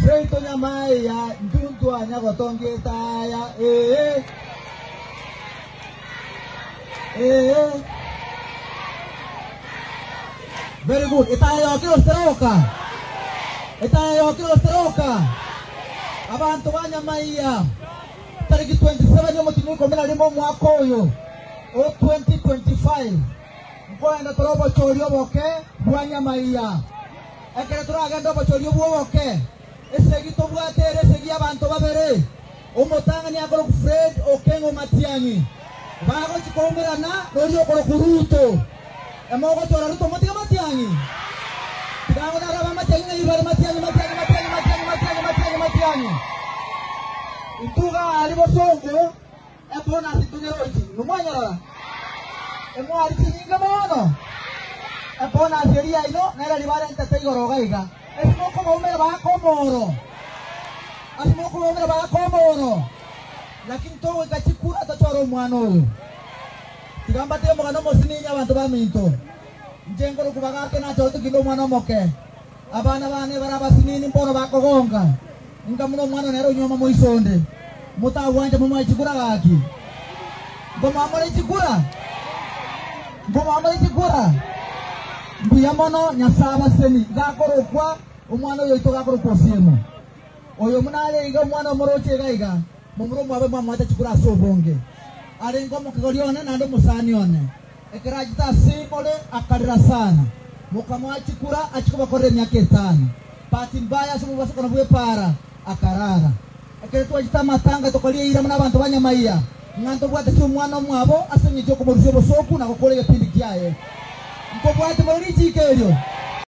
Seito Nyamaiya ntuntwa nyagotongia etaya ee ee. Very good. Etaya yokire gose teroka? Etaya yokire gose teroka? Abanto ba Nyamaiya, tariki 27 omotienyi o ikomi na rimo omwaka oyo o 2025, nkoenda tore obochori oboke bwa Nyamaiya. Ekero toragende obochori obwo oboke, esegi tobwate ere esegi y'abanto babere, omotang'ani akorokwa Fred Okengo Matiang'i, bagochia koumerana noria okorokwa Ruto. Emogochora Ruto motige Matiang'i? Tiga naro aba Matiang'i ng'ai bare Matiang'i, Matiang'i, Matiang'i, Matiang'i, Matiang'i, Matiang'i, Matiang'i. Intwe iga aria bosongo, ebonus ntonyerochi. Inwe mwanyerora? Emwari chinyinge mono. Ebonus eria yaino nere ribarentete igoro iga iga. Ase mokobaumera baake omoro. Ase mokobaumera baake omoro. Lakini togoika chikura tochore omwana oyo. Tiga mbatebie omogano omosinini abanto baminto. Inche nkorokwa bagake nachorete kinde omwana omoke. Abana bane bare abasinini mbono bakogonka. Inka buna omwana one ere onyuoma moiso onde. Motagwancha momoe chikura gaki? Nkomoa more chikura? Nkomoa more chikura? Mbuya mono Nyasae abaseni. Gakorokwa omwana oyo oito gakorokwa Osiemo. Oyo buna are iga omwana omoroche iga iga, momura omwabe mwamoete chikura ase obonge. Arenge omokegori one naende omosani one. Ekero achete ase more akarera sana. Mokamoa chikura achie kobakorera emiaka etano. Bahati mbaya ase omobasokano bw'epaara akarara. Ekero twachete amatanga tokaria eira buna abanto ba nyamaiya, ng'a ntobwateti omwana omwabo ase engencho y'okomorusia obosooku na gokora egepindi kiaye. Nkobwate more richiiko erio?